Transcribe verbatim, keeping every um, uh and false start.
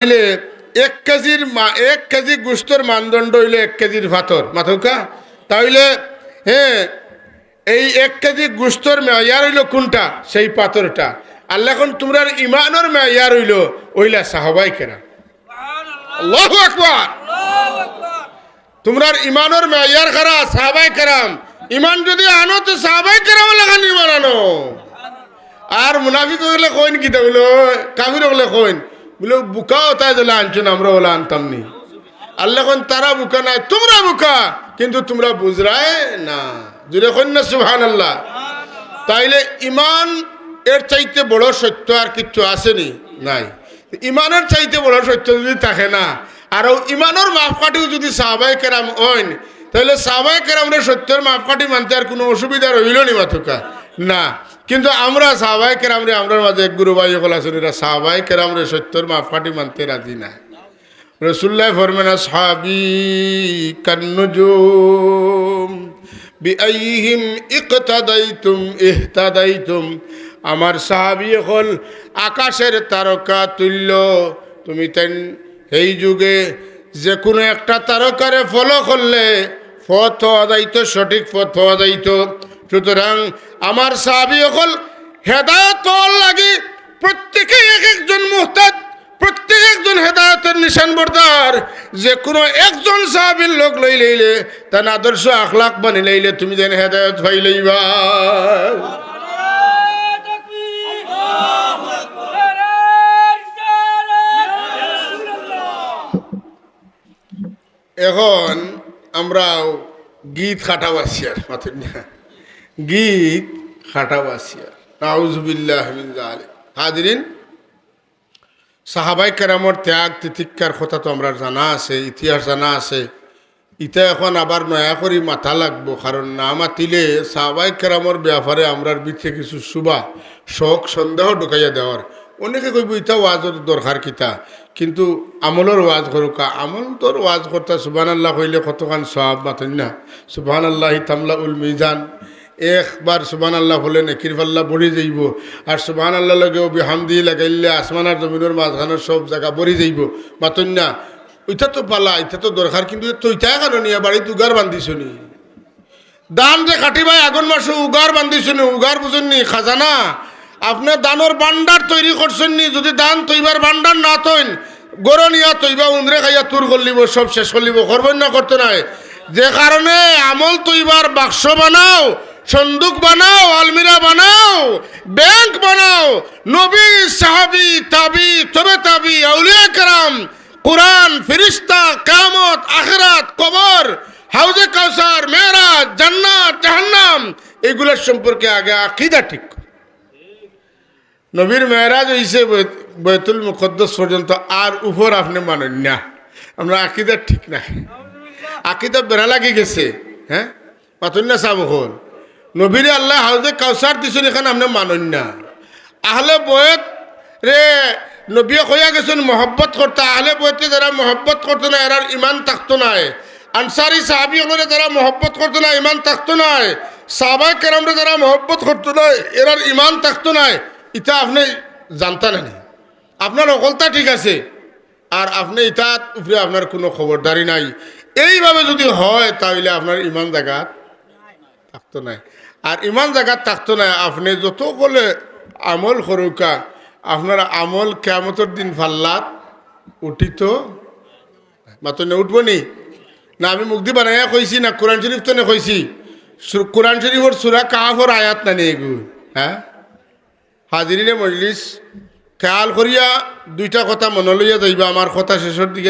তাইলে এক কেজির মা-, এক কেজি গোস্তর মানদণ্ড অইলো এক কেজির পাথর, মাতউক্কা? তাইলে, হ্যাঁ, এই এক কেজি গোস্তর মেয়ার অইলো কুনটা? সেই পাথরটা। আর অখন তুমরার ইমানর মেয়ার অইলো অইলা সাহাবায়ে কেরাম। আল্লাহু আকবার। তুমরার ইমানর মেয়ার কারা? সাহাবায়ে কেরাম। ইমান যুদি আনো, তে সাহাবায়ে কেরামর লাখান ইমান আনো। আর মুনাফিক অকলে কইন কিতা বুলে, কাফির অকলে কইন বুলে, "বুকা অতায় যেলা আনছইন, আমরা অলা আনতাম নি।" আল্লায় কইন, "তারা বুকা নায়, তুমরা বুকা, কিন্তু তুমরা বুঝরায় না।" জুরে কইন না সুবহানাল্লাহ। তাইলে ইমান এর চাইতে বড় সত্য আর কিচ্ছু আছে নি? নাই। ইমানর চাইতে বড় সত্য যুদি থাকে না, আর অউ ইমানর মাপকাঠিও যুদি সাহাবায়ে কেরাম অইন, তাইলে সাহাবায়ে কেরামরে সত্যর মাপকাঠি মানতে আর কুনু অসুবিধা রইলো নি মাতউক্কা? না। কিন্তু আমরা সাহাবায়ে কেরামরে, আমরার মাঝে এক গুরু ভাই অকল আছইন, এরা সাহাবায়ে কেরামরে সত্যর মাপকাঠি মানতে রাজি না। রাসুলুল্লায় ফরমাইন, "আসহাবি কান্নুজুম, বিআইহিম ইকতাদাইতুম ইহতাদাইতুম।" আমার সাহাবি অকল আকাশর তারকা তুল্য। তুমি তাইন হেই যুগে যেকুনু একটা তারকারে follow করলে পথ পাওয়া যাইতো, সঠিক পথ পাওয়া যাইতো। সুতরাং আমার সাহাবি অকল হেদায়েতর লাগি প্রত্যেকে এক একজন মুহতাদ, প্রত্যেক একজন হেদায়েতর নিশান বরদার। যেকুনু একজন সাহাবির লগ লইলাইলে, তান আদর্শ আখলাক মানিলাইলে, তুমি যেন হেদায়েত পাইলাইবা। অখন আমরা গীত খাটা বাসিয়ার, মাতইন না? গীত খাটা বাসিয়ার। নাউজুবিল্লাহ মিন জালিক। হাজিরিন, সাহাবায়ে কেরামর ত্যাগ তিতিক্ষার কথা তো আমরার জানা আছে, ইতিহাস জানা আছে। ইতা অখন আবার নয়া করি মাতা লাগবো, কারণ না মাতিলে সাহাবায়ে কেরামর ব্যাপারে আমরার ভিতরে কিছু শুভা, শক, সন্দেহ ঢুকাইয়া দেওয়ার। অনেকে কইবো, "ইতা ওয়াজর দরকার কিতা?" কিন্তু আমলর ওয়াজ করউক্কা, আমলর ওয়াজ করতা সুবহানাল্লাহ কইলে কতখান সওয়াব, মাতইন না? সুবহানাল্লাহি তামলাউল মিজান। একবার সুবহানাল্লাহ পড়লে নেকির পাল্লা ভরি যাইবো। আর সুবহানাল্লাহর লগে ওয়া বিহামদিহি লাগাইলে আসমান আর জমিনর মাঝখানর সব জাগা ভরি যাইবো। মাতইন না? ইতা তো ভালা, ইতা তো দরকার, কিন্তু তো ইতা কেনে নিয়া বাড়িত উগার বান্ধিছো নি? ধান যে কাটিবায় আগন মাসো উগার বান্ধিছো নি, উগার বুঝইন নি, খাজানা। আপনে ধানর ভান্ডার তৈরি করছইন নি, যুদি ধান থইবার ভান্ডার না থইন, ঘরো নিয়া থইবা, উন্দরে খাইয়া তুর করিলিবো, সব শেষ করিলিবো, করবো না করতো নায়। যে কারণে আমল থইবার বাক্স বানাও, সন্দুক বানাও, আলমিরা বানাও, ব্যাংক বানাও। নবী, সাহাবী, তাবী, তবে তাবী, আউলিয়া কেরাম, কুরআন, ফিরিস্তা, কিয়ামত, আখিরাত, কবর, হাউজে কাউসার, মেরাজ, জান্নাত, জাহান্নাম, এগুলার সম্পর্কে আগে আকিদা ঠিক করো। নবীর মেরাজ অইছে বৈত-, বাইতুল মুকাদ্দাস পর্যন্ত, আর উপর আপনে মানইন না। আমরার আকিদা ঠিক নাই, আকিদা বেড়া লাগি গেছে। হ্যাঁ, মাতইন না সাব অকল। নবীরে আল্লায় হাউজে কাউসার দিছইন, ইখান আপনে মানইন না। আহলে বয়েতরে নবীয়ে কইয়া গেছইন মহব্বত করতা। আহলে বয়েতরে যারা মহব্বত করতো নায়, এরার ইমান থাকতো নায়। আনসারী সাহাবী অকলরে যারা মহব্বত করতো নায়, ইমান থাকতো নায়। সাহাবায়ে কেরামরে যারা মহব্বত করতো নায়, এরার ইমান থাকতো নায়। ইতা আপনে জানতা না নি? আপনার অকলতা ঠিক আছে, আর আপনে ইতার উপরে আপনার কুনু খবরদারি নাই। এইভাবে যুদি হয়, তাইলে আপনার ইমান জাগাত থাকতো নায়। আর ইমান জাগাত থাকতো নায়, আপনে যত অকলে আমল করউক্কা, আপনার আমল কিয়ামতর দিন পাল্লাত উঠিতো, মাতইন না, উঠবো নি? না আমি মুখদি বানাইয়া কইছি, না কুরআন শরীফ তনে কইছি? সু-, কুরআন শরীফর সূরা কাহাফর আয়াত না নি এগু? হ্যাঁ, হাজিরিনে মজলিস, খেয়াল করিয়া দুইটা কথা মনো লইয়া যাইবা, আমার কথা শেষর দিকে